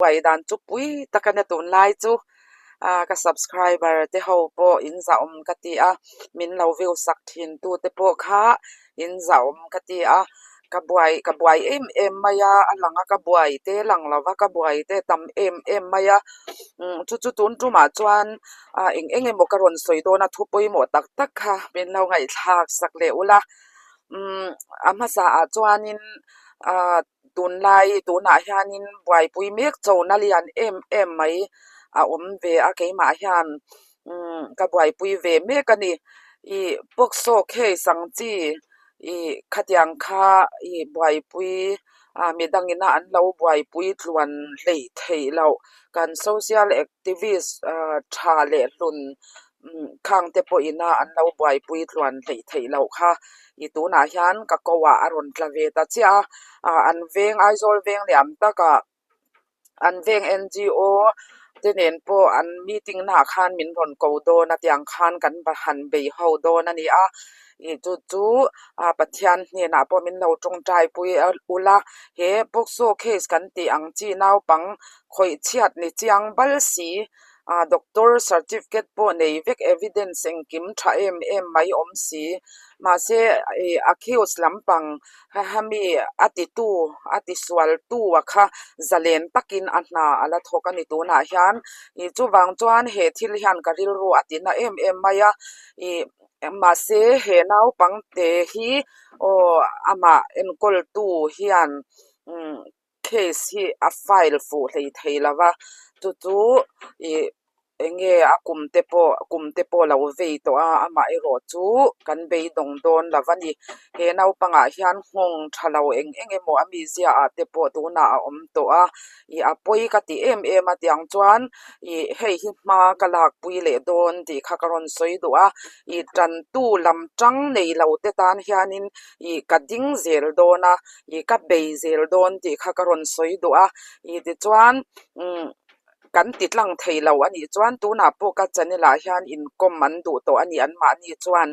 Buai dan chu pui tak a nia tunlai chu ah ka subscriber te ho pawh in zahawm ka ti a min lo view sak thin tu te pawh kha in zahawm ka ti a ka buai ka buai em em mai a a lang a ka buai te lang lo va ka buai te tam em em mai a umm chu chu tun tumah chuan ah eng eng emaw ka rawn sawi dawn a thu pawimawh tak tak kha min lo ngaihthlak sak leh ula umm a hmasa ah chuanin ah. Tunlai tunah hianin buaipui mek chona lian em em mai a awm ve a keimah hian umm ka buaipui ve mek a ni ih POCSO case ang chi ih khatiang kha ih buaipui ah midangina an lo buaipui tluan hleih theih loh kan social activist ah tha leh hlun Khang te pawhin a an lo buaipui tluan hleih theih loh kha i tunah hian ka ko ah a rawn tla ve ta chiah a ah an veng Aizawl veng liam takah an veng NGO te nen pawh an meeting naah khan min rawn ko dawn a tiang khan kan han bei ho dawn a ni a ih chu chu ah Pathian hnenah pawh min lo tawngtai pui ula he POCSO case kan tih ang chi naupang khawih chhiat ni chiang bal si. Ah doctor certificate pawh nei vek evidence engkim tha em em mai awm si mahse ih accused lampang hemi a titu a tisual tu a kha zalen takin a hna a la thawk a ni tunah hian ih chuvang chuan he thil hian ka rilru a tina em em mai a ih mahse he naupang te hi aw amah enkawl tu hian umm. Case hi a file fuh hlei thei lo va, chu chu ih eng nge a kum te pawh kum te pawh lo vei tawh a amaherawh chu kan beidawng dawn lo va ni. He naupangah hian nghawng tha lo eng eng emaw a mizia ah te pawh tunah a awm tawh a, ih a pawi ka ti em em a tiang chuan ih hei hi hma ka lakpui leh dawn tih kha ka rawn sawi duh a, ih tantu lam tang nei lo te tan hianin ih ka ding zel dawn a. Ih ka bei zel dawn tih kha ka rawn sawi duh a, ih tichuan umm kan ti tlang thei lo a nih chuan tunah pawh ka channel ah hian inkawm an duh tawh a nih anmahni chuan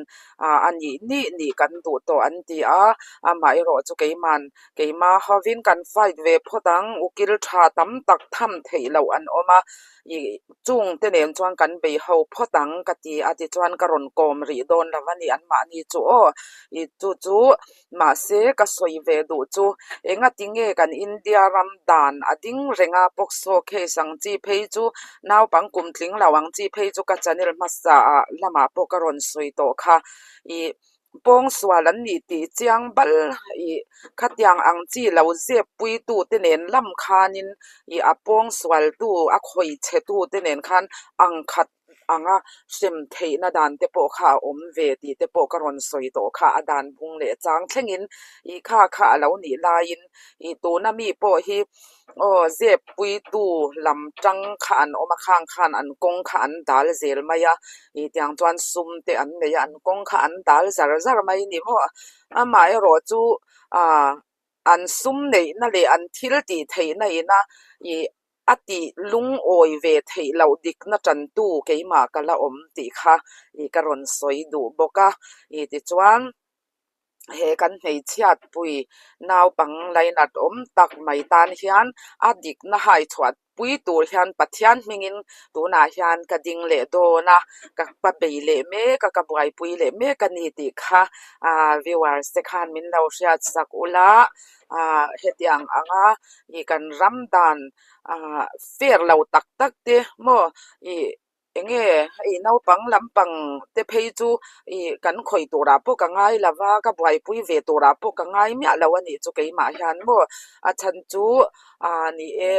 ah a nih nih nih kan duh tawh an ti a, amaherawh chu keiman keima hovin kan fight ve phawt ang ukil tha tam tak tham theih loh an awm a ih chung te nen chuan kan bei ho phawt ang ka ti a tichuan ka rawn kawm rih dawn lo a nih anmahni chu aw ih chu chu. Mahse, ka sawi ve duh chu engati nge kan India ram dan a ding reng a, POCSO case ang chi phei chu naupang kum tling lo ang chi phei chu ka channel hmasa ah lamah pawh ka rawn sawi tawh kha. Ih pawngsual an nih tih chiang bal ih khatiang ang chi lo zep pui tu te nen lam khanin ih a pawngsual tu a khawih chhe tu te nen khan ang khat anga hrem theihna dan te pawh kha a awm ve tih te pawh ka rawn sawi tawh kha a dan bung leh chang thlengin ih kha kha a lo nih laiin ih tuna mi pawh hi aw zep puitu lam tang kha an awm a khang khan an kawng kha an dal zel mai a ih tiang chuan sum te an nei a an kawng kha an dal zar zar mai ni maw amaherawh chu ah an sum neihna leh an thil tih theihna ina ih A tih lungawi ve theih loh dikna tantu keimah ka la awm tih kha ih ka rawn sawi duh bawk a. Ih tichuan he kan hmeichhiatpui naupang lainat awm tak mai tan hian a dikna haichhuah pui tur hian Pathian hmingin tunah hian ka ding leh dawn a, ka ka bei leh mek a, ka buaipui leh mek a ni tih kha ah viewers te khan min lo hriatsak ula. ah hetiang anga ih kan ram dan ah fair lo tak tak te maw ih eng nge hei naupang lampang te phei chu ih kan khawih turah pawh ka ngai lo va ka buaipui ve turah pawh ka ngai miah lo a nih chu keimah hian maw a chhan chu ah ni e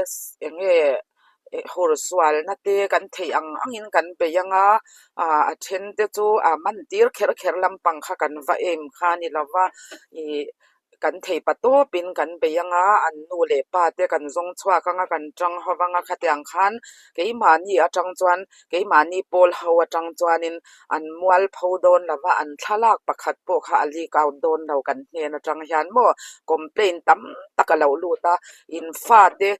eng nge hur sualna te kan theih ang angin kan bei anga ah a then te chu a man tir kher kher lampang kha kan va em kha a ni lo va ih. Kan thei pa tawpin kan bei anga, an nu leh pa te kan zawng chhuak anga, kan tang ho anga khatiang khan keimahni atang chuan keimahni pawl ho atang chuanin an mual pho dawn lo va, an thlalak pakhat pawh kha a leak out dawn lo kan hnen atang hian maw complaint tam tak a lo lut a, in fate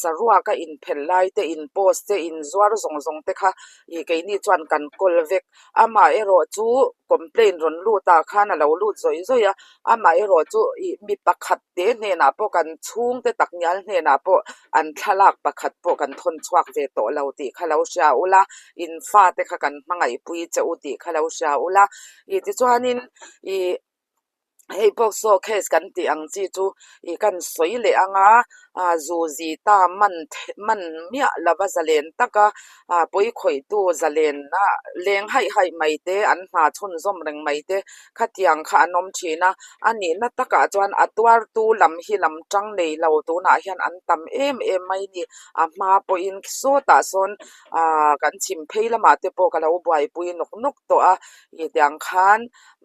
saruaka inphelh lai te, in post te, in zuar zawng zawng te kha ih keini chuan kan kawl vek. Amaherawh chu complaint rawn lut ah khan a lo lut zawih zawih a amaherawh chu ih mi pakhat te hnenah pawh kan chhungte tak ngial hnenah pawh an thlalak pakhat pawh kan thawn chhuak ve tawh lo tih kha lo hria ula in fate kha kan hmangaihpui che u tih kha lo hria ula ih tichuanin ih Hei pawh saw case kan tih ang chi chu ih kan sawi leh ang a, ah zu zi ta man man miah lova zalen taka ah pawi khawihtu zalen a leng haih haih mai te an hna chhunzawm reng mai te khatiang kha an awm thin a, a nihna takah chuan a tuartu lam hi lam tang nei lo tunah hian an tam em em mai ni, a hma pawhin sawtah sawn ah kan chhim phei lamah te pawh ka lo buaipui nawk nawk tawh a ih tiang khan.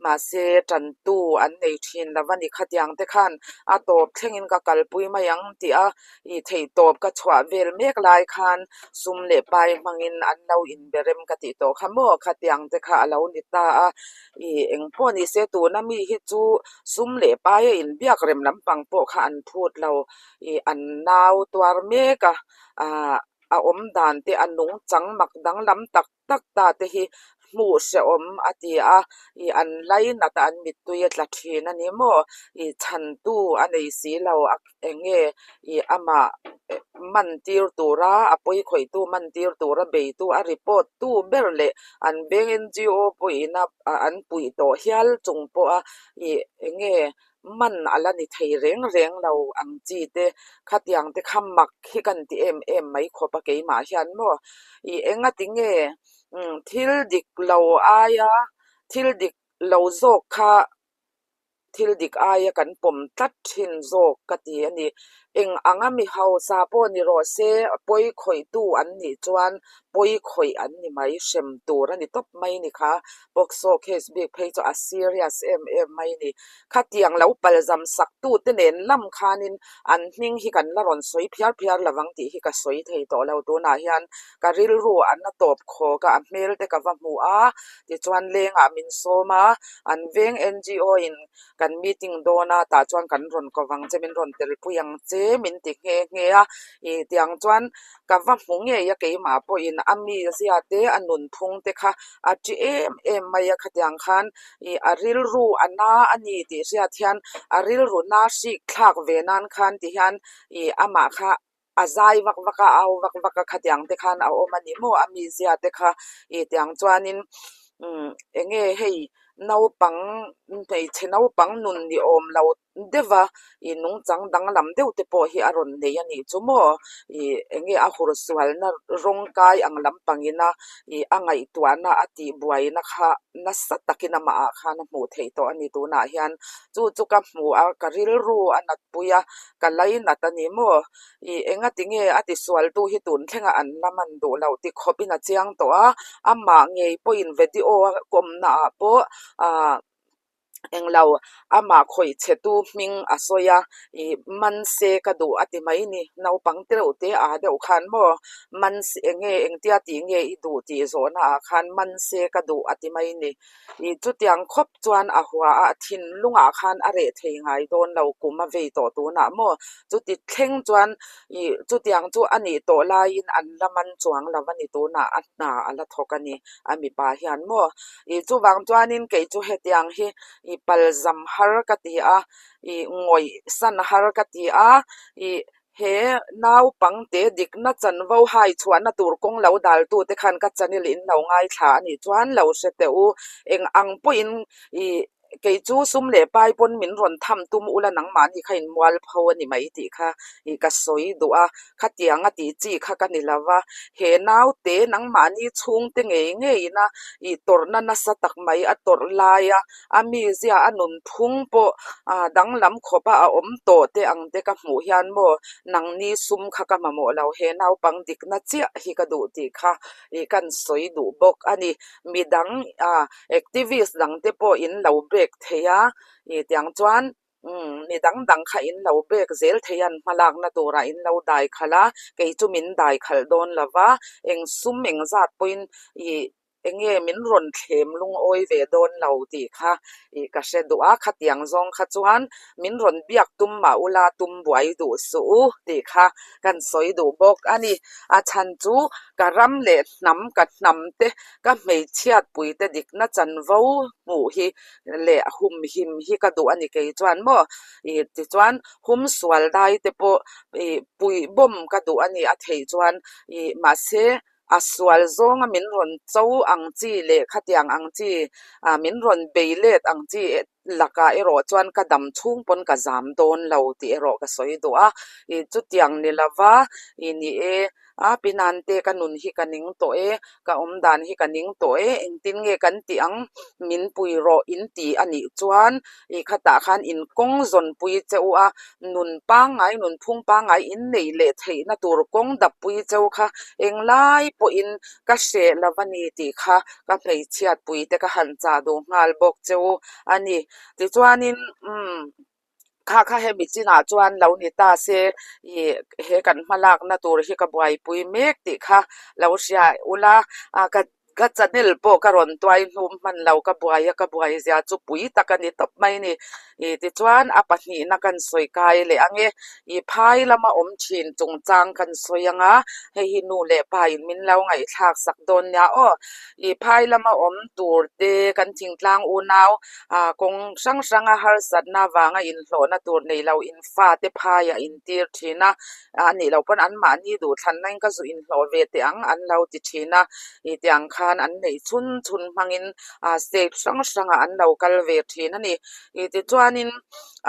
Mahse, tantu an nei thin lo a ni. Khatiang te khan a tawp thlengin ka kalpui mai ang tih a i theihtawp ka chhuah vel mek lai khan sum leh pai hmangin an lo inberem ka tih tawh kha maw? Khatiang te kha a lo ni ta a. I engpawh ni se tuna mi hi chu sum leh pai a inbiak rem lampang pawh kha an phut lo. I an nau tuar mek a, ah a awm dan te a nungchang mak danglam tak tak ta te hi hmuh hrehawm a ti a, ih an lainat a an mittui a tla thin a ni maw? Ih chhantu a nei si lo a eng nge ih amah man tir tura a pawi khawihtu man tir tura beitu a report tu ber leh an veng NGO pawhin a an puih tawh hial chung pawha ih eng nge man a la ni thei reng reng lo ang chi te khatiang te kha mak hi kan ti em em mai khawp a keimah hian maw ih enga ti nge thil dik lo aia thil dik lo zawk kha thil dik aia kan pawm tlat thin zawk ka ti a ni eng anga mi hausa pawh ni rawh se pawi khawihtu an nih chuan pawi khawih an ni mai hrem tur a ni tawp mai ni kha POCSO case bik phei chu a serious em em mai ni. Khatiang lo palzam sak tute nen lam khanin an hming hi kan la rawn sawi phiar phiar lovang tih hi ka sawi thei tawh lo. Tunah hian ka rilru an a tawp khawk a, a hmel te ka va hmu a, tichuan lengah min sawm a, an veng NGO in kan meeting dawn a, tah chuan kan rawn ko vang che, min rawn telpui ang che min ti nghe nghe a, ih tiang chuan ka va hmu ngei a keimah pawhin a mizia te a nunphung te kha a ṭi em em mai a khatiang khan ih a rilru a na a ni tih hriat hian a rilru na hrik thlak ve nan khan ti hian ih amah kha a zai vak vak a a au vak vak a khatiang te khan a awm a ni maw a mizia te kha ih tiang chuanin umm eng nge hei naupang hmeichhe naupang nun ni awm lo deuh a ih nungchang danglam deuh te pawh hi a rawn nei a nih chu maw ih eng nge a hur sualna rawng kai ang lampangin a ih a ngaihtuahna a tih buaina kha nasa takin amah ah khan a hmuh theih tawh a ni tunah hian chu chu ka hmu a ka rilru a nat pui a ka lainat a ni maw ih enga tinge a tisualtu hi tun thlenga an la man duh loh ti khawpin a chiang tawh a amah ngei pawhin video a kawmna ah pawh ah. Englo, amah khawih chhe tu hming a sawi a, ih man se ka duh a ti mai ni, naupang te reuh te ah deuh khan maw man se eng nge engtia tih nge i duh tih zawhna ah khan man se ka duh a ti mai ni, ih chutiang khawp chuan a hua a, a thinlungah khan a reh thei ngai dawn lo kum a vei tawh tunah maw chuti thleng chuan ih chutiang chu a nih tawh laiin an la man chuang lo a ni tunah a hna a la thawk a ni a mipa hian maw. Ih chuvang chuanin kei chu hetiang hi ih palzam har ka ti a, ih ngawih san har ka ti a, ih he naupangte dikna chanvo hai chhuahna tur kawng lo daltu te khan ka channel in lo ngaithla a nih chuan lo hre teh u, eng ang pawhin ih Kei chu sum leh pai pawn min rawn tham tum ula nangmahni kha in mual pho a ni mai tih kha ih ka sawi duh a, khatiang a tih chi kha ka ni lo va, he naute nangmahni chhungte ngei ngeiin a ih tawrhna nasa tak mai a tawrh lai a, a mizia a nunphung pawh ah danglam khawp a a awm tawh te ang te ka hmuh hian maw nangni sum kha ka mamawh lo, he naupang dikna chiah hi ka duh tih kha ih kan sawi duh bawk a ni, midang ah. Activist dang te pawh in lo back thei a, ih tiang chuan umm mi dang dang kha in lo back zel thei a an hmalakna turah in lo dai khalh a, kei chu min dai khalh dawn lo va, eng sum eng zat pawhin ih Enge min rawn thlem lungawi ve dawn lo tih kha ih ka hre duh a, khatiang zawng kha chuan min rawn biak tum mah ula tum buai duh suh u tih kha kan sawi duh bawk a ni. A chhan chu ka ram leh hnam ka hnam te ka hmeichhiat pui te dikna chanvo hmuh hi leh humhim hi ka duh a ni kei chuan maw ih tichuan hum sual dai te pawh ih puih bawm ka duh a ni a theih chuan ih mahse a sual zawnga min rawn cho ang chi leh khatiang ang chi ah min rawn bei let ang chi lakah erawh chuan ka dam chhung pawn ka zam dawn lo tih erawh ka sawi duh a ih chutiang ni lova ih ni e a pinan te ka nun hi ka ning tawh e ka awm dan hi ka ning tawh e engtin nge kan tih ang min pui rawh in ti a nih chuan ih khatah khan in kawng zawn pui che u a nun pangngai nun phung pangngai in neih leh theihna tur kawng dap pui cheu kha englai pawhin ka hreh lo a ni tih kha ka hmeichhiat pui te ka han chah duh nghal bawk cheu a ni. Tichuanin umm kha kha hemi chinah chuan lo ni ta se ih he kan hmalakna tur hi ka buaipui mek tih kha lo hria ula a ka Ka channel pawh ka rawn tuai hnum hman lo, ka buai a, ka buai zia chu pui tak a ni tawp mai ni. Ih tichuan a pahnihna kan sawi kai leh ang e. Ih phai lama awm thin chungchang kan sawi ang a, hei hi nu leh pa in min lo ngaihthlak sak dawn nia aw. Ih phai lama awm tur te kan thingtlang unau ah kawng hrang hranga harsatna avanga inhlawhna tur nei lo in fate phaiah intir thin a. A nih loh pawn anmahni duhthlanna in ka zu inhlawh ve teh ang an lo ti thin a, ih tiang khan an neih chhun chhun hmangin ah state hrang hrangah an lo kal ve thin a ni. Ih tichuanin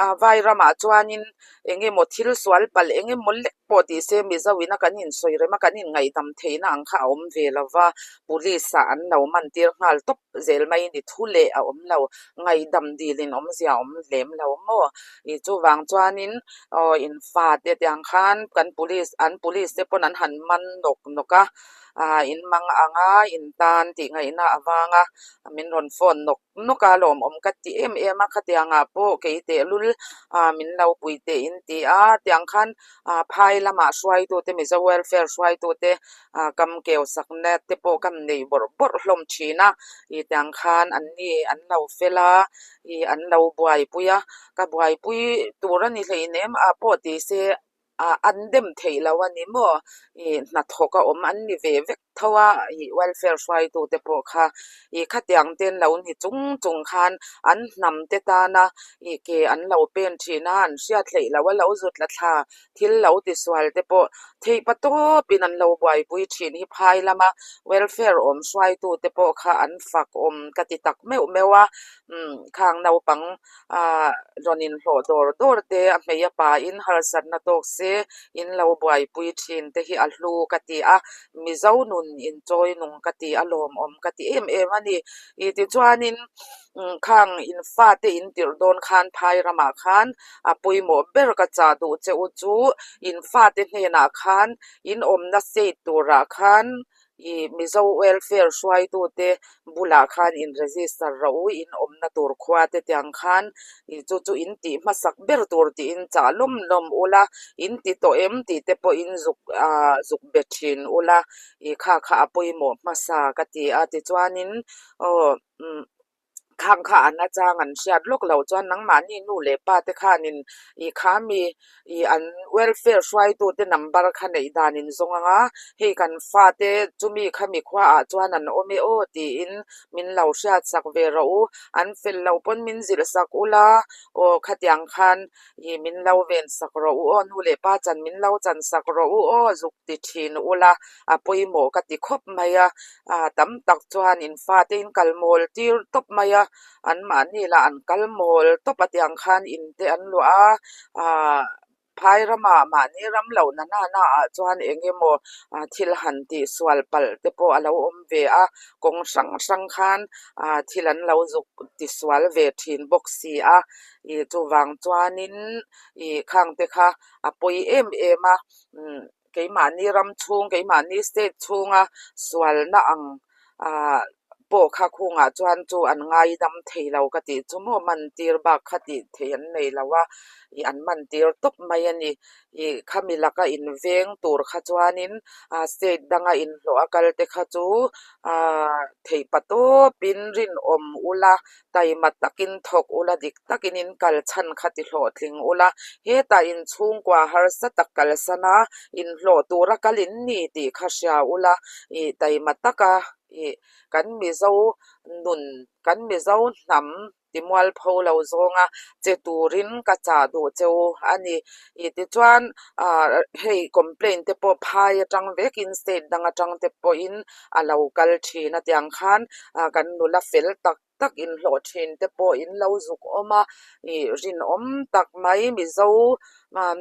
ah vai ramah chuanin eng emaw thil sual palh eng emaw lek pawh tih se Mizo ina kan insawi rem a kan inngaihdam theihna ang kha a awm ve lo va, police ah an lo man tir nghal tawp zel mai ni thu leh a awm lo, ngaihdam dilin awmzia a awm lem lo maw? Ih chuvang chuanin Aw in fate tiang khan kan police an police te pawn an han man nawk nawk a ah in mang ang a in tan tih ngaihna avanga min rawn phone nawk nawk a lawmawm ka ti em em a khatiang ah pawh kei tehlul ah min lo pui teh in ti a tiang khan ah phai lamah hruaitu te Mizo welfare hruaitu te ah kam keu sakna te pawh kan nei bawrh bawrh hlawm thin a ih tiang khan an ni an lo fel a ih an lo buaipui a. Ka buaipui tur a ni hleinem ah pawh ti se ah an dem theih lo a ni maw ih hnathawk a awm an ni ve vek tho a ih welfare hruaitu te pawh kha ih khatiang te an lo ni chung chung khan an hnam te tana ih ke an lo pen thin a an hriat hleih loh a lo zut la thla thil lo ti sual te pawh theih pa tawpin an lo buaipui thin hi phai lama welfare awm hruaitu te pawh kha an fak awm ka ti tak meuh meuh a umm khang naupang ah rawn inhlawh dawr dawr te a hmei a pain harsatna tawk se in lo buaipui thin te hi a hlu ka ti a Mizo nun inchawi nung ka ti a lawmawm ka ti em em a ni ih tichuanin khang in fate in tirh dawn khan phai ramah khan a pawimawh ber ka chah duh che u chu in fate hnenah khan in awmna state turah khan Ih Mizo welfare hruaitute bulah khan in register rawh u, in awmna tur khua te tiang khan ih chu chu in tih hmasak ber tur tiin chah lawm lawm ula, in ti tawh em tih te pawhin zuk ah zuk be thin ula ih kha kha a pawimawh hmasa ka ti a tichuanin aw umm. Khang kha an achang an hriat lawk loh chuan nangmahni nu leh pa te khanin ih kha mi ih an welfare hruaitu te number kha neih dan in zawng ang a, hei kan fate chumi kha mi khuaah chuan an awm e aw tiin min lo hriat sak ve rawh u, an fel loh pawn min zilh sak ula aw khatiang khan ih min lo ven sak rawh u aw nu leh pa chan min lo chan sak rawh u aw zuk ti thin ula a pawimawh ka ti khawp mai a, ah tam tak chuan in fate in kal mawl tir tawp mai a, an mahni lah an kal mawl tawp a tiang khan in te an luah a, ah phai ramah mahni ram loh na nana ah chuan eng emaw ah thil han tih sual palh te pawh a lo awm ve a, kawng hrang hrang khan ah thil an lo zuk ti sual ve thin bawk si a, ih chuvang chuanin ih khang te kha a pawi em em a, umm. Keimahni ram chhung, keimahni state chhunga sualna ang ah pawh kha khungah chuan chu an ngaidam thei lo ka tih chu maw man tir bak kha tih theih an nei lo a, ih an man tir tawp mai a ni. Ih khami laka inveng tur kha chuanin ah state danga inhlawh a kal te kha chu ah theih pa tawpin rinawm ula taima takin thawk ula dik takin in kal chhan kha ti hlawhtling ula hetah inchhungkua harsa tak kalsan a inhlawh tura kal in ni tih kha hria ula ih taima taka ih kan mizo nun kan mizo hnam timualpho lo zawnga che turin ka chah duh che u a ni. Ih tichuan ah hei complaint te pawh phai atang vekin state dang atang te pawhin a lo kal thin a tiang khan ah kan nula fel tak tak inhlawh thin te pawh in lo zuk awm a ih rinawm tak mai mizo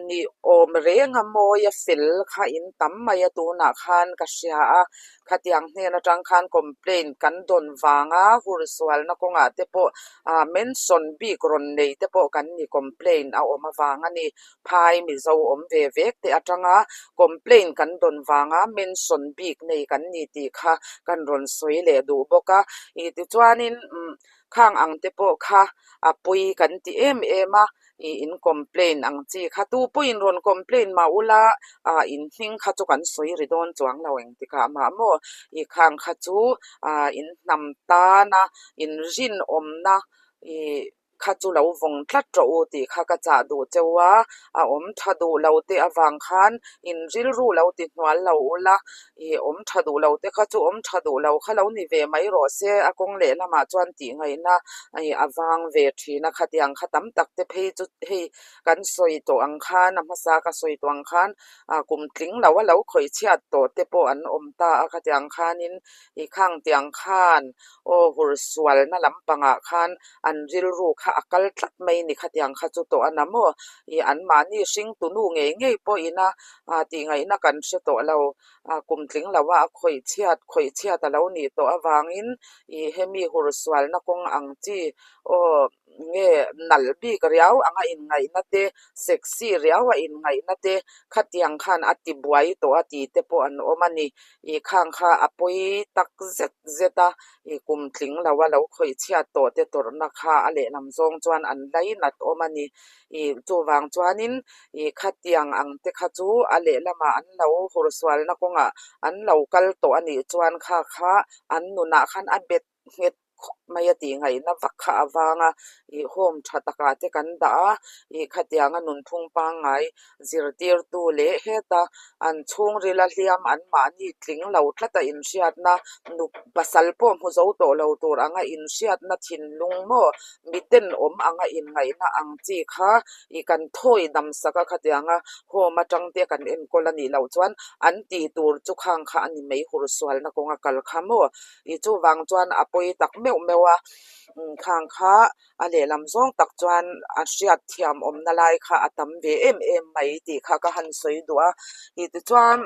nih awm reng a mawi a fel kha in tam mai a tunah khan ka hria a khatiang hnen atang khan complaint kan dawn vanga hursualna kawngah te pawh ah mention bik rawn nei te pawh kan ni complaint a awm avang a ni phai mizo awm ve vek te atanga complaint kan dawn vanga mention bik nei kan ni tih kha kan rawn sawi leh duh bawk a ih tichuanin umm khang ang te pawh kha a pawi kan ti em em a ih in complaint ang chi kha tu pawhin rawn complaint mah ula ah in hming kha chu kan sawi ri dawn chuang lo engtikah mah maw ih khang kha chu ah in hnam tana in rinawmna ih kha chu lo vawng tlat rawh u tih kha ka chah duh cheu a, a awm tha duh lo te avang khan in rilru lo ti hnual lo ula, ih awm tha duh lo te kha chu awm tha duh lo kha lo ni ve mai rawh se, a kawng lehlamah chuan tih ngaihna ih a vang ve thin a, khatiang kha tam tak te phei chu hei kan sawi tawh ang khan a hmasa ka sawi tawh ang khan ah kum tling lo a lo khawih chhiat tawh te pawh an awm ta a, khatiang khanin ih khang tiang khan aw hur sualna lampangah khan an rilru kha a kal tlat mai ni khatiang kha chu tawh a na maw? Ih anmahni hringtu nu ngei ngei pawhin a ah tih ngaihna kan hre tawh lo. Ah kum tling lo a a khawih chhiat khawih chhiat a lo nih tawh avangin ih hemi hur sualna kawng ang chi aw nge nalh bik riau anga inngaihna te sexy riau a inngaihna te khatiang khan a ti buai tawh a ti te pawh an awm a ni. Ih khang kha a pawi tak zet zet a, ih kum tling lo a lo khawih chhiat tawh te tawrhna kha a lehlam zawng chuan an lainat awm a ni. Ih chuvang chuanin ih khatiang ang te kha chu a lehlamah an lo hursualna kawngah an lo kal tawh a nih chuan kha kha an nunah khan a bet nghet khawp mai a tih ngaihna vak kha a vang a, ih home tha takah te kan dah a, ih khatianga nunphung pangngai zirtirtu leh heta an chhungrila hliam anmahni tling lo tlata inhriatna nu pasal pawh hmu zo tawh lo tur anga inhriatna thinlung maw miten awm anga inngaihna ang chi kha ih kan thawi dam sak a khatianga home atang te kan enkawl a nih loh chuan an tih tur chu khang kha a ni mai hursualna kawnga kal kha maw. Ih chuvang chuan a pawi tak meuh meuh a, khang kha a lehlam zawng tak chuan a hriat thiam awmna lai kha a tam ve em em mai tih kha ka han sawi duh a. Ih tichuan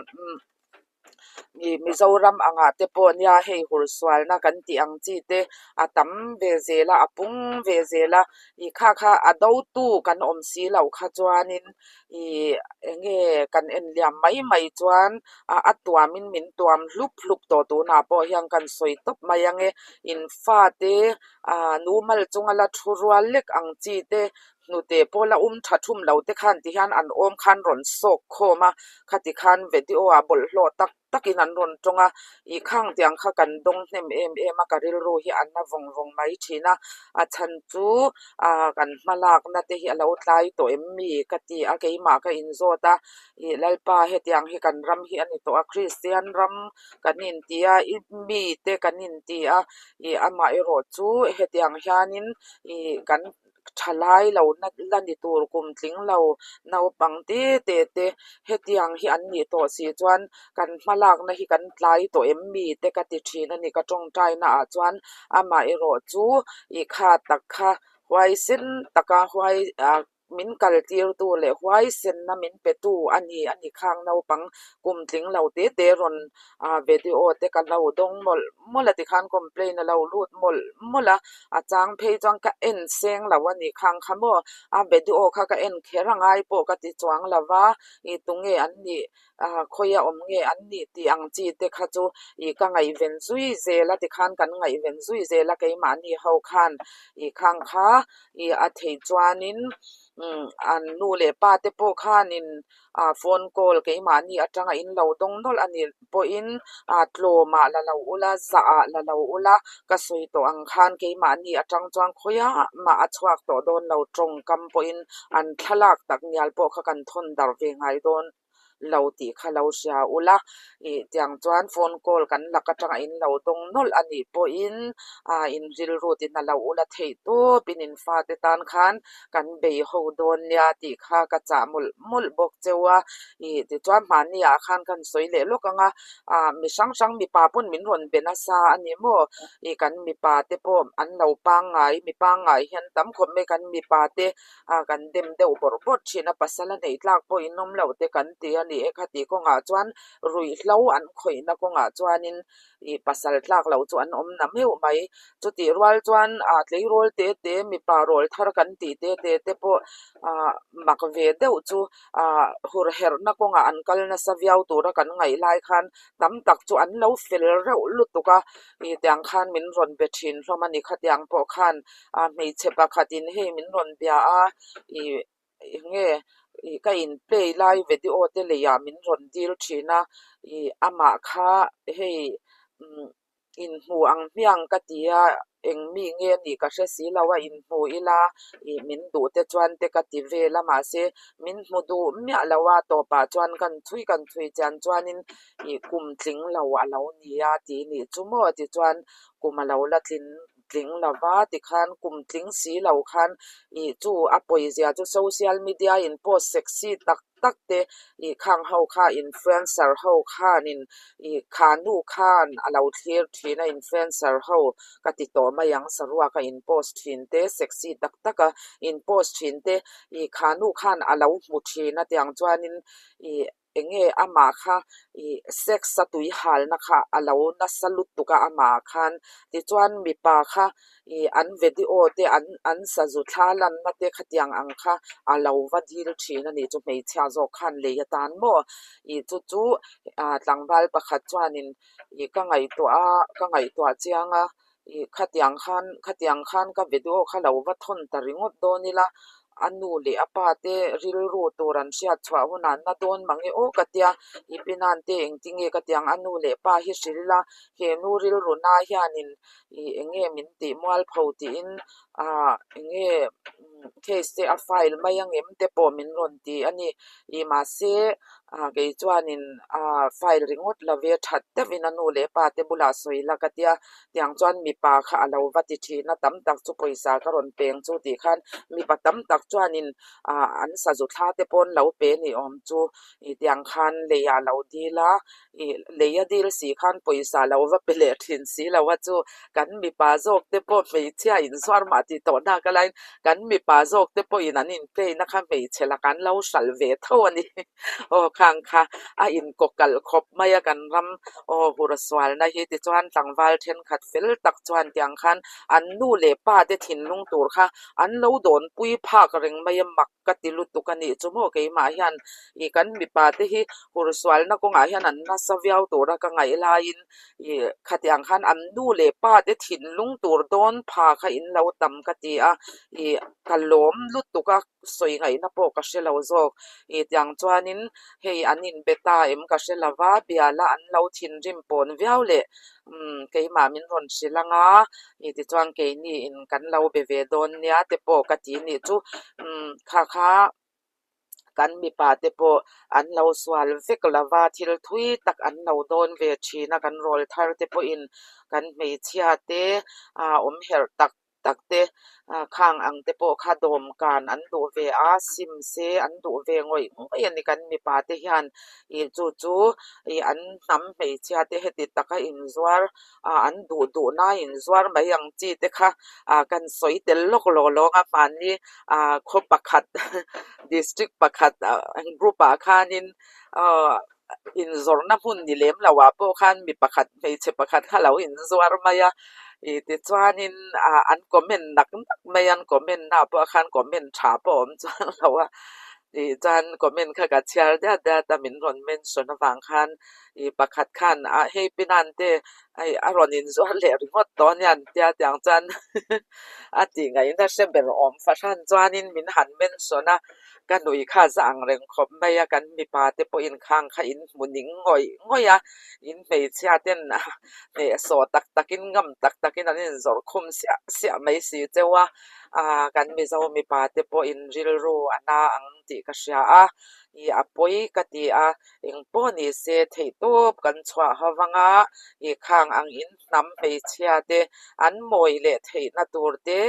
ih Mizoram angah te pawh nia hei hursualna kan tih ang chi te a tam ve zel a, a pung ve zel a, ih kha kha a dotu kan awm si loh kha chuanin ih eng nge kan en liam mai mai chuan a tuamin min tuam hlup hlup tawh tunah pawh hian kan sawi tawp mai ang e in fate ah nu mal chunga la thu rual lek ang chi te hnute pawh la um tha thum lo te khan ti hian an awm khan rawn sawk khawm a khati khan video ah bawlhhlawh tak takin an rawn tawng a ih khang tiang kha kan dawng hnem em em a ka rilru hi a na vawng vawng mai thin a a chhan chu ah kan hma lakna te hi a lo tlai tawh em mi ka ti a keimah ka inzawt a ih Lalpa hetiang hi kan ram hi a ni tawh a Kristian ram kan inti a i mi te kan inti a ih amaherawh chu hetiang hianin ih kan thalai lo na la ni tur kum tling lo naupang te te te hetiang hi an nih tawh si chuan kan hma lakna hi kan tlai tawh em mi te ka ti thin a ni ka tawngtai na ah chuan amaherawh chu ih kha tak kha huaisen taka huai ah. min kal tirtu leh huaisenna min petu a ni a ni khang naupang kum tling lo te te rawn video te ka lo dawng mawlh mawlh a tikhan complaint a lo lut mawlh mawlh a a chang phei chuan ka en seng lo a ni khang kha maw a video kha ka en kher a ngai pawh ka ti chuang lo va ih tunge an nih ah khawi a awm nge an nih tih ang chi te kha chu ih ka ngaihven zui zel a tikhan kan ngaihven zui zel a keimahni ho khan ih khang kha ih a theih chuanin umm an nu leh pa te pawh khanin ah phone call keimahni atanga in lo dawng nawlh a nih pawhin ah tlawmah la lo ula zahah la lo ula ka sawi tawh ang khan keimahni atang chuan khawiah mah a chhuak tawh dawn lo tawngkam pawhin an thlalak tak ngial pawh kha kan thawn darh ve ngai dawn lo tih kha lo hria ula ih tiang chuan phone call kan lak atanga in lo dawng nawlh a nih pawhin ah in rilru ti hna lo ula theih tawp in in fate tan khan kan bei ho dawn nia tih kha ka chah mawlh mawlh bawk cheu a ih tichuan hmahni ah khan kan sawi leh lawk ang a ah mi hrang hrang mipa pawn min rawn be nasa a ni maw ih kan mipa te pawh an lo pangngai mi pangngai hian tam khawp mai kan mipa te ah kan dem deuh bawrh bawrh thin a pasal a neih tlak pawh in awm loh te kan ti a ni e khati kawngah chuan ruihhlo an khawihna kawngah chuanin ih pasal tlak loh chu an awm na meuh mai chutih rual chuan ah tleirawl te te mipa rawl thar kan tih te te te pawh ah mak ve deuh chu ah hur herhna kawngah an kal nasa viau tura kan ngaih lai khan tam tak chu an lo fel reuh lutuk a ih tiang khan min rawn be thin hlawm a ni khatiang pawh khan a hmeichhe pakhatin hei min rawn bia a ih eng nge ih ka in play lai video te leiah min rawn dil thin a ih amah kha hei umm inhmu ang hmiang ka ti a eng mi nge a nih ka hre si lo a inhmu ila ih min duh te chuan te ka ti vel a mahse min hmu duh miah lo a tawpah chuan kan chhui kan chhui chian chuanin ih kum tling lo a lo ni a tih nih chu maw tichuan kum a lo la tlin tling lo va tikhan kum tling si lo khan ih chu a pawizia chu social media in post sexy tak tak te ih khang ho kha influencer ho khanin ih kha nu khan a lo thlir thin a influencer ho ka ti tawh mai ang saruak a in post thin te sexy tak tak a in post thin te ih kha nu khan a lo hmu thin a tiang chuanin ih Eng nge amah kha ih sex a tui halna kha a lo nasa lutuk a amah khan tichuan mipa kha ih an video te an an sazu thla lanna te khatiang ang kha a lo va dil thin a nih chu hmeichhia zawk khan lei atan maw ih chu chu ah tlangval pakhat chuanin ih ka ngaihtuah a ka ngaihtuah chiang a Ih khatiang khan khatiang khan ka video kha lo va thawn ta ringawt dawn ila a nu leh a pa te rilru tur an hriat chhuah hunah na dawn mang e aw ka tia i pinan te engtinge ka tiang a nu leh pa hi hrilh ila he nu rilru na hianin ih eng nge min tih mualpho tiin ah eng nge case te a file mai angem te pawh min rawn ti a ni ih mahse ah kei chuanin ah file ringawt lo ve that deuhin a nu leh pa te bulah sawi la ka tia tiang chuan mipa kha a lo va ti thin a tam tak chu pawisa ka rawn peng chu tih khan mipa tam tak chuanin ah an sazu thla te pawh an lo pe ni awm chu ih tiang khan lei ah lo dil a ih lei a dil si khan pawisa lo va pe leh thin si lo a chu kan mipa zawk te pawh hmeichhia inzuar mah tih tawh nak a laiin kan mipa zawk te pawhin an in play na kha hmeichhe lakah an lo hralh ve tho a ni aw khang kha a inkaw kalh khawp mai a kan ram aw hur sualna hi tichuan tlangval thenkhat fel tak chuan tiang khan an nu leh pa te thinlung tur kha an lo dawnpui phak reng mai a mak ka ti lutuk a nih chu maw keimah hian ih kan mipa te hi hur sualna kawngah hian an nasa viau tura ka ngaih laiin ih khatiang khan an nu leh pa te thinlung tur dawn pha kha in lo tam ka ti a ih ka lawm lutuk a sawi ngaihna pawh ka hre lo zawk ih tiang chuanin hei an inbe ta em ka hre lo va biala an lo thinrim pawn viau leh umm keimah min rawn hrilh ang a ih tichuan keini in kan lo be ve dawn nia te pawh ka ti nih chu umm kha kha kan mipa te pawh an lo sual vek lo va thil thui tak an lo dawn ve thin a kan rawl thar te pawhin kan hmeichhia te ah awm herh tak. tak te khang ang te pawh kha dawmkan an duh ve a, sim se an duh ve ngawih ngawih a ni kan mipa te hian ih chu chu ih an hnam hmeichhia te heti taka inzuar ah an duh duh na inzuar mai ang chi te kha ah kan sawi tel lawk lawk lawng a hmanni ah khaw pakhat district pakhat ah group ah khanin aw inzawrhna hmun ni lem lo ah pawh khan mi pakhat hmeichhe pakhat kha lo inzuar mai a ih tichuanin ah an comment nak nak mai a an comment na ah pawh khan comment tha pawh a awm chuang lo a tih chuan comment kha ka chhiar diat diat a min rawn mention avang khan ih pakhat khan ah hei pinan te hei a rawn inzuar leh ringawt tawh ania an tia tiang chuan a tih ngaihna hre ber awm fahran chuanin min han mention a ka nui kha za ang reng khawp mai a kan mipa te pawhin khang kha in hmu ning ngawih ngawih a in hmeichhia ten hnehsawh tak takin ngam tak takin an inzawrh khum siah siah mai si cheu a ah kan Mizo mipa te pawhin rilru a na ang tih ka hria a ih a pawi ka ti a eng pawh ni se theih tawp kan chhuah ho vang a ih khang ang in hnam hmeichhia te an mawi leh theihna tur te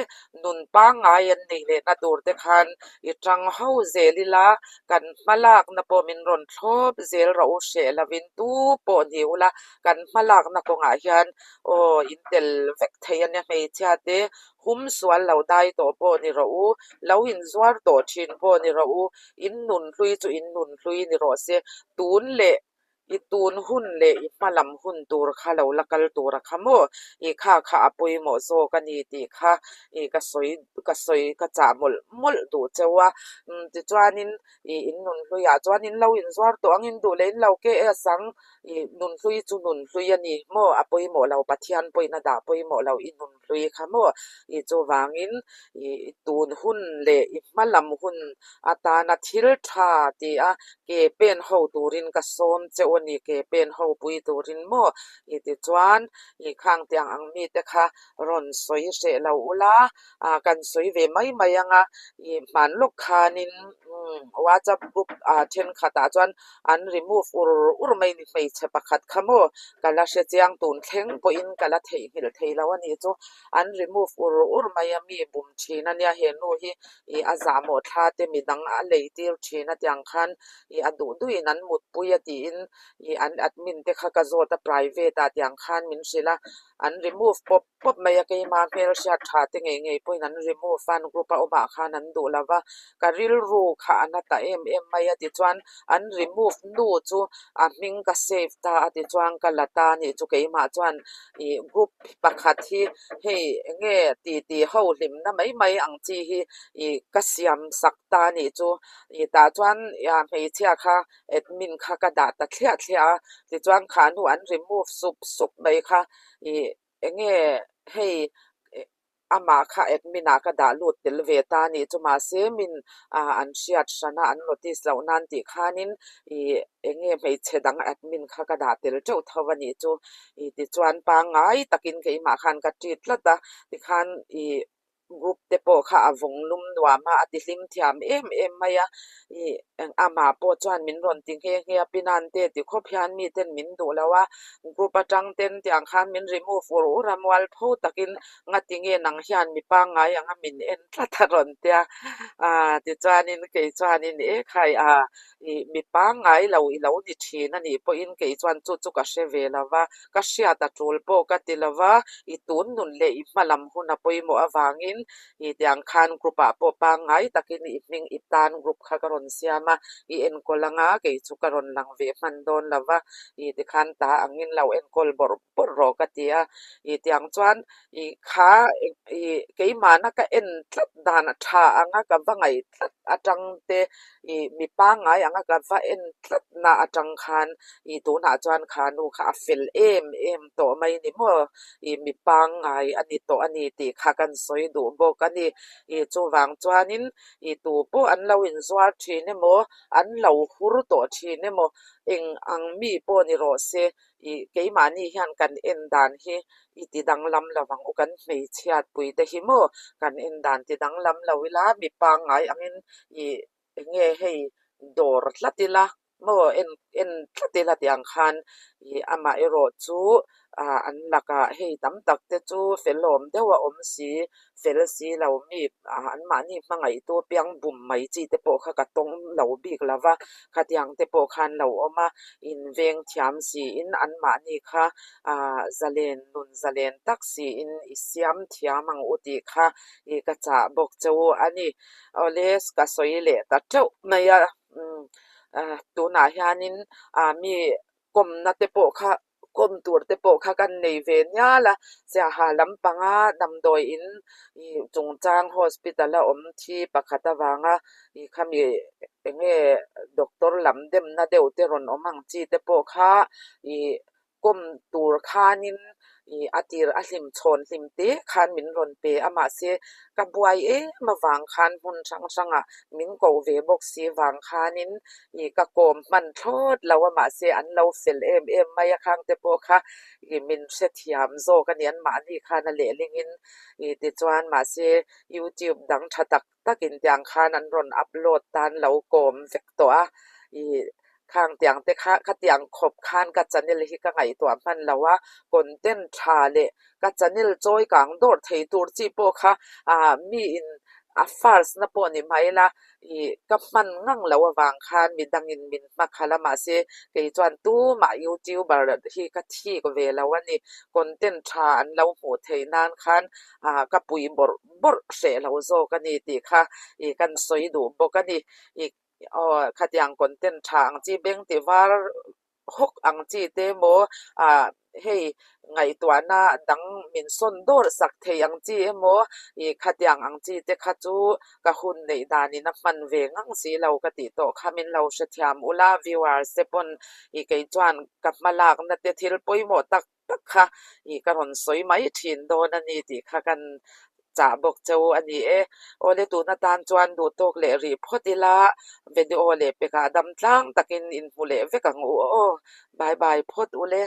nun pangngai an neih lehna tur te khan i tang ho zel ila kan hma lakna pawh min rawn thlawp zel rawh u hreh lovin tu pawh ni ula kan hma lakna kawngah hian aw in tel vek thei ania hmeichhia te hum sual lo dai tawh pawh ni rawh u lo inzuar tawh thin pawh ni rawh u in nun hlui chu in nun hlui ni rawh se tun leh I tun hun leh i hma lam hun tur kha lo la kal tur a kha maw? I kha kha a pawimawh zawk a ni tih kha i ka sawi ka sawi ka chah mawlh mawlh duh cheu a. Umm tichuanin i in nun hluiah chuan in lo inzuar tawh ang in duh leh in lo KS ang. I nun hlui chu nun hlui a ni maw? A pawimawh lo Pathian pawhin a dah pawimawh lo i nun hlui kha maw? I chuvangin i tun hun leh i hma lam hun atana thil tha ti a ke pen ho turin ka sawm che u a ni, ke pen ho pui turin maw? I ti chuan i khang tiang ang mite kha rawn sawi hreh lo ula, ah kan sawi ve mai mai ang a, i hman lawk khanin umm WhatsApp group ah thenkhatah chuan an remove ur ur mai ni hmeichhe pakhat kha maw ka la hre chiang tun thleng pawhin ka la theihnghilh thei lo a nih chu an remove ur ur mai a mi bum thin a nia he nu hi ih a zahmawh thla te midang a lei tir thin a tiang khan ih a duh duhin an mutpui a tiin ih an admin te kha ka zawt a private ah tiang khan min hrilh a an remove pawp pawp mai a keima hmelhriat tha te ngei ngei pawhin an remove a an group a awmah khan an duh lo va ka rilru kha a na ta em em mai a tichuan an remove nu chu a hming ka save ta a tichuan ka la ta a nih chu keimah chuan ih group pakhat hi hei eng nge ti ti ho hlimna mai mai ang chi hi ih ka siam sak ta a nih chu ih tah chuan hmeichhia kha admin kha ka dah ta thliah thliah a tichuan kha nu an remove sup sup mai kha ih eng nge hei amah kha admin ah ka dah lut tel ve ta a nih chu mahse min ah an hriat hran a an notice loh nan tih khanin ih eng nge hmeichhe dang admin kha ka dah tel teuh tho a nih chu ih tichuan pangngai takin keimah khan ka treat tlat a tikhan ih group te pawh kha a vawng lum nuam a a ti hlim thiam em em mai a ih amah pawh chuan min rawn ti nghe nghe a pinan te ti khawp hian mi ten min duh lo a group atang ten tiang khan min remove ur ur a mualpho takin ngati nge nang hian mi pangngai anga min en tlat a rawn tia ah tichuanin kei chuanin e khai a ih mi pangngai lo i lo ni thin a nih pawhin kei chuan chu chu ka hre ve lo va ka hriat a tul pawh ka ti lo va i tun nun leh i hma lam hun a pawimawh avangin ih tiang khan group ah pawh pangngai takin i hming i tan group kha ka rawn siam a i enkawl anga kei chu ka rawn lang ve hman dawn lo va ih tikhan ta angin lo enkawl bawrh bawrh rawh ka ti a ih tiang chuan ih kha ih keimahna ka en tlat dan a tha anga ka va ngaih tlat atang te ih mi pangngai anga ka va en tlat na atang khan ih tunah chuan kha nu kha a fel em em tawh mai ni maw ih mi pangngai a ni tawh a ni tih kha kan sawi duh bawk a ni ih chuvang chuanin ih tu pawh an lo inzuar thin emaw an lo hur tawh thin emaw eng ang mi pawh ni rawh se ih keimahni hian kan en dan hi i ti danglam lo ang u kan hmeichhiat pui te hi maw kan en dan ti danglam lo ila mi pangngai angin ih eng nge hei dawr tlat ila maw en en tlat ila tih ang khan ih amaherawh chu Ah an lakah hei tam tak te chu felawm deuh a awm si, fel si lo mi ah anmahni hmangaihtu piang bum mai chi te pawh kha ka tawng lo bik lo va, khatiang te pawh khan lo awm a, inveng thiam siin anmahni kha ah zalen nun zalen tak siin i siam thiam ang u tih kha i ka chah bawk che u a ni. Awle ka sawi leh ta teuh mai a, umm ah tunah hianin ah mi kawmna te pawh kha kawm tur te pawh kha kan nei ve nial a, Siaha lampanga damdawi in ih chungchang hospital a awm thi pakhat avanga ih khami eng nge doctor lam demna deuh te rawn awm ang chi te pawh kha ih kawm tur khanin ih a tir a hlim chhawn hlim te khan min rawn pe a mahse ka buai em avang khan hmun hrang hrangah min koh ve bawk si vang khanin ih ka kawm hman thlawt lo a mahse an lo fel em em mai a khang te pawh kha ih min hrethiam zawk a ni anmahni khan a lehlingin ih tichuan mahse youtube dang tha tak takin tiang khan an rawn upload tan lo kawm vek tawh a ih khang tiang te kha khatiang khawp khan ka channel hi ka ngaihtuah hman lo a content tha leh ka channel chawi kang dawr thei tur chi pawh kha ah mi in a first na pawh ni mai la ih ka hman ngang loh avang khan midangin min hma khalh a mahse kei chuan tumah youtuber hi ka thik ve lo a ni content tha an lo hmuh theih nan khan ah ka pui bawrh bawrh hreh lo zawk a ni tih kha ih kan sawi duh bawk a ni ih aw khatiang content tha ang chi beng ti var hawk ang chi te emaw ah hei ngaihtuahna dang min sawn dawr sak thei ang chi emaw ih khatiang ang chi te kha chu ka hun neih danin a hman ve ngang si lo ka tih tawh kha min lo hrethiam ula viewers te pawn ih kei chuan ka hma lakna te thil pawimawh tak tak kha ih ka rawn sawi mai thin dawn a ni tih kha kan chah bawk cheu a ni e. Awle tun atan chuan duh tawk leh rih phawt ila video leh pekah dam tlang takin inhmu leh vek ang u aw. Bye bye phawt ule.